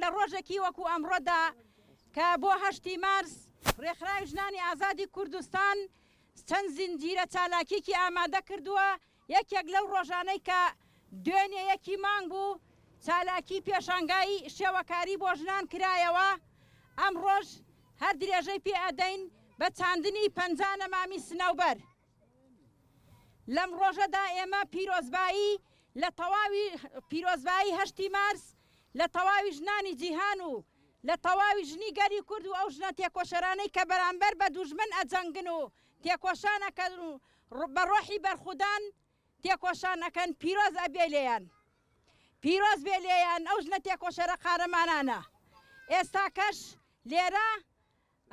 لە ڕۆژێکی وەکو ئەمڕۆدا کە بۆ هەشتی مارس ڕێکخراوی ژنانی ئازادی کوردستان چەند زنجیرە چالاکیەکی ئامادە کردووە، یەکێک لەو ڕۆژانەی کە دوێنێ یەکی مانگ بوو چالاکی پێشانگای شێوەکاری بۆ ژنان کرایەوە، ئەمڕۆش هەر درێژەی پێ ئەدەین بە چاندنی 50 نەمامی سنەوبەر. لەم ڕۆژەدا ئێمە پیرۆزبایی لە تەواوی پیرۆزبایی هەشتی مارس لە تەواوی ژنانی جیهان و لە تەواوی ژنی گەلی کورد و ئەو ژنە تێکۆشەرانەی کە بەرامبەر بە دوژمن ئەجەنگن و تێکۆشان ئەکەن و بە ڕۆحی بەرخودان تێکۆشان ئەکەن پیرۆز ئەبێ لێیان پیرۆز بێ لێیان ئەو ژنە تێکۆشەرە قارەمانانە ئێستاکەش لێرە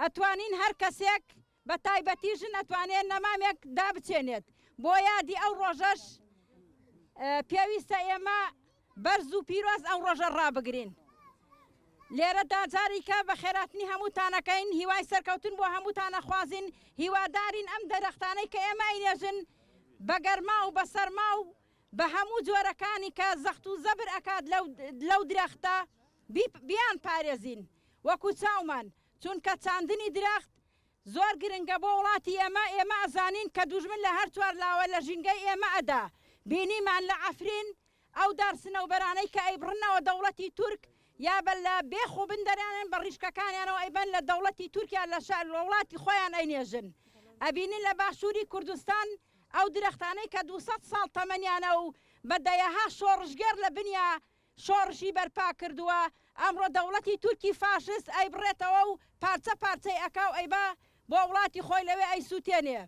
ئەتوانین هەر کەسێک بە تایبەتی ژن ئەتوانێت نەمامێک دابچێنێت بۆ یادی ئەو ڕۆژەش پێویستە ئێمە بەرز و پیرۆز ئەو ڕۆژە ڕابگرین. لێرەدا جاریکە بە خێراتنی هەمووتانەکەین هیوای سەرکەوتن بۆ هەمووتان ئەخوازین هیوادارین ئەم دەرختانەی کە ئێمە ئەینێژن بە گەرما و بە سەرما و بە هەموو جۆرەکانی کە زەخت و زەبر ئەکات لەو درەختە بیان پارێزین وەکو چاومان چونکە چاندنی درەخت زۆر گرنگە بۆ وڵاتی ئێمە، ئێمە ئەزانین کە دوژمن لە هەر چوارلاوە لە ژینگەی ئێمە ئەدا، بینیمان لە عەفرین ئەو دار سنەوبەرانەی کە ئەیبڕنەوە دەوڵەتی تورک یا بە لە بێخ و بن دەریانێن بە ڕیشکەکانیانەوە ئەیبەن لە دەوڵەتی تورکیا لە شار لە وڵاتی خۆیان ئەینێژن ئەبینین لە باشوری کوردستان ئەو درەختانەی کە 200 ساڵ تەمەنیانە و بە دەیەها شۆڕشگێڕ لە بنیا شۆڕشی بەرپا کردووە، ئەمڕۆ دەوڵەتی تورکی فاشست ئەیبڕێتەوە و پارچە پارچەی ئەکا و ئەیبا بۆ وڵاتی خۆی لەوێ ئەیسووتێنێ.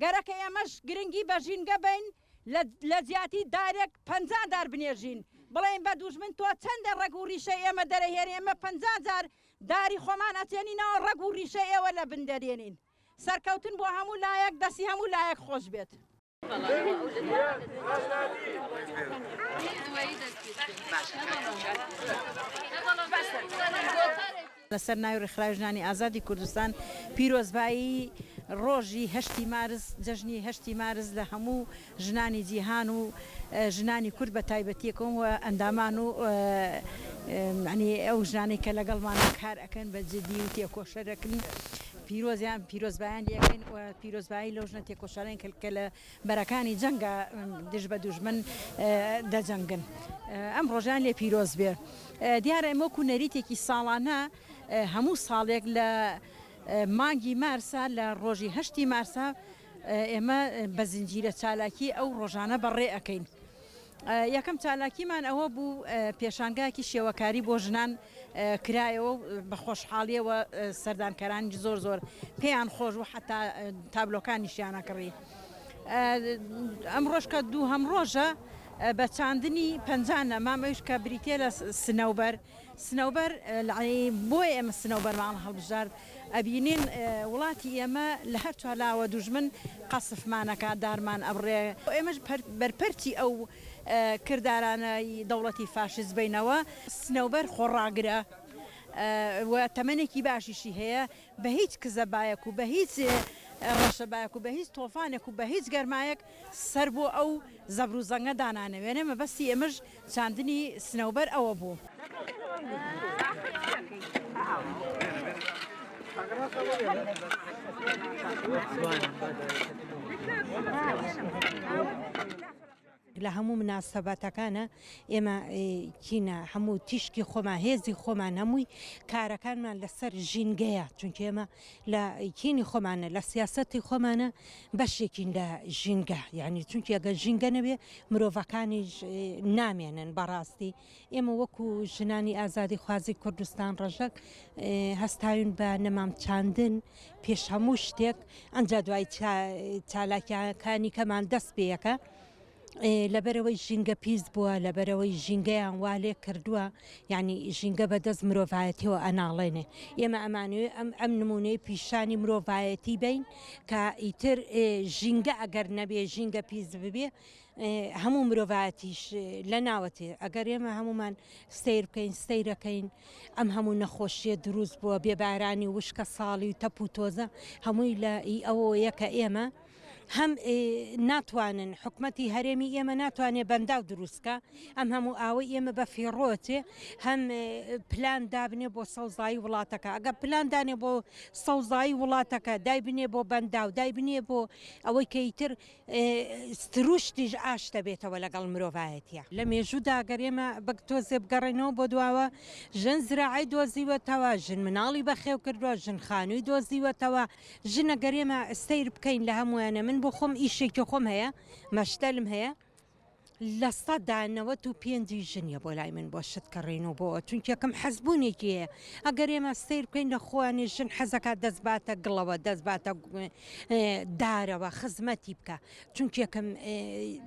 گەرەکە ئێمەش گرنگی بە ژینگە بەین لە جیاتی دارێک 50 دار بنێژین، بڵێین بە دوژمن تۆ چەندە ڕەگ و ڕیشەی ئێمە دەرەهێنی ئێمە 50 جار داری خۆمان ئەچێنینەوە ڕەگ و ڕیشەی ئێوە لە بن دەرێنین. سەرکەوتن بۆ هەموو لایەک، دەستی هەموو لایەک خۆش بێت. لەسەر ناوی ڕێکخراوی ژنانی ئازادی کوردستان پیرۆزبایی ڕۆژی هەشتی مارس جەژنی هەشتی مارس لە هەموو ژنانی جیهان و ژنانی کورد بە تایبەتیەکەم و ئەندامان و ینی ئەو ژنانەی کە لەگەڵمان کار ئەکەن بە جدی و تێکۆشەرەکن پیرۆزیان پیرۆزبایان لێکەین و پیرۆزبایی لەو ژنە تێکۆشەرەین کە کە لە بەرەکانی جەنگا دژ بە دوژمن دەجەنگن ئەم ڕۆژەیان لێ پیرۆز بێ. دیارە ئێمە وەکوو نەریتێکی ساڵانە هەموو ساڵێک لە مانگی مارسا لە ڕۆژی هەشتی مارسا ئێمە بە زنجیرە چالاکی ئەو ڕۆژانە بەڕێ ئەکەین. یەکەم چالاکیمان ئەوە بوو پێشانگایەکی شێوەکاری بۆ ژنان کرایەوە و بە خۆشحاڵیەوە سەردانکەرانی زۆر زۆر پێیان خۆش بوو حەتا تابلۆکانیشیان ئەکڕی. ئەمڕۆش کە دووهەم ڕۆژە بە چاندنی 50 نەمام ئەویش کە بریتیە لە سنەوبەر سنەوبەر بۆیە ئێمە سنەوبەرمان هەڵبژارد ئەبینین وڵاتی ئێمە لە هەر چوارلاوە دوژمن قەسفمان ئەکا دارمان ئەبڕێ ئێمەش بەرپەرچی ئەو کردارانەی دەوڵەتی فاشیست بینەوە. سنەوبەر خۆڕاگرە و تەمەنێکی باشیشی هەیە بە هیچ کزەبایەک و بە هیچ ڕەشەبایەک و بە هیچ تۆفانێک و بە هیچ گەرمایەک سەر بۆ ئەو زەبر و زەنگە دانانەوێنێ، مەبەستی ئێمەش چاندنی سنەوبەر ئەوە بوو. لە هەموو مناسەبەتەکانە ئێمە کینە هەموو تیشکی خۆمان هێزی خۆمان هەمووی کارەکانمان لەسەر ژینگەیە چونکە ئێمە لە کینی خۆمانە لە سیاسەتی خۆمانە بەشێکین لە ژینگە یعنی چونکی ئەگەر ژینگە نەبێ مرۆڤەکانیش نامێنن بەڕاستی ئێمە وەکو ژنانی ئازادی خوازی کوردستان ڕەژەک هەستاوین بە نەمام چاندن پێش هەموو شتێک ئەجا دوای چالاکیەکانی کەمان دەست پێیەکە لەبەرەوەی ژینگە پیس بووە لەبەرەوەی ژینگەیان وا لێ کردووە یعنی ژینگە بەدەست مرۆڤایەتیەوە ئەناڵێنێ ئێمە ئەمانوێ ئەم ئەم نمونەی پیشانی مرۆڤایەتی بین کە ئیتر ژینگە ئەگەر نەبێ ژینگە پیس ببێ هەموو مرۆڤایەتیش لە ناوەتێ ئەگەر ئێمە هەمومان سیر بکەین سیرەکەین ئەم هەموو نەخۆشیە دروست بووە بێبارانی وشکە ساڵی و تەپ و تۆزە هەمووی لە ئی ئەوەیە کە ئێمە. هەم ناتوانن حکومەتی هەرێمی ئێمە ناتوانێ بەنداو دروستکە ئەم هەموو ئاوەی ئێمە بە فیڕۆچێ هەم پلان دابنێ بۆ سەوزایی وڵاتەکە ئەگە پلان دانێ بۆ سەوزایی وڵاتەکە دایبنێ بۆ بەنداو دایبنێ بۆ ئەوەی کە ئیتر سروشتیش ئاشت دەبێتەوە لەگەڵ مرۆڤایەتیا. لە مێژوودا گەر ئێمە بەک تۆزێ بگەڕێینەوە بۆ دواوە، ژن زراعەی دۆزیوەتەوە، ژن مناڵی بەخێو کردووە، ژن خانووی دۆزیوەتەوە، ژن ئەگەر ئێمە سەیر بکەین لە هەموویانە من بۆ خۆم ئیشێکی خۆم هەیە، مەشتەلم هەیە، 95% ی ژنیە بۆ لای من بۆ شت کڕین و بۆ چونکە یەکەم حەزبوونێکی هەیە ئەگەر ئێمە سەیر بکەین لە خۆیانی ژن حەزەکات دەست باتە گڵەوە دەست باتە دارەوە خزمەتی بکە چونکە یەکەم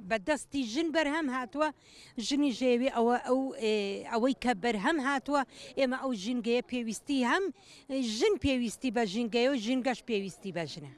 بە دەستی ژن بەرهەم هاتووە ژنی ژێوی ئەوە ئەو ئەوەی کە بەرهەم هاتووە ئێمە ئەو ژینگەیە پێویستی هەم ژن پێویستی بە ژینگەیە و ژینگەش پێویستی بە ژنە.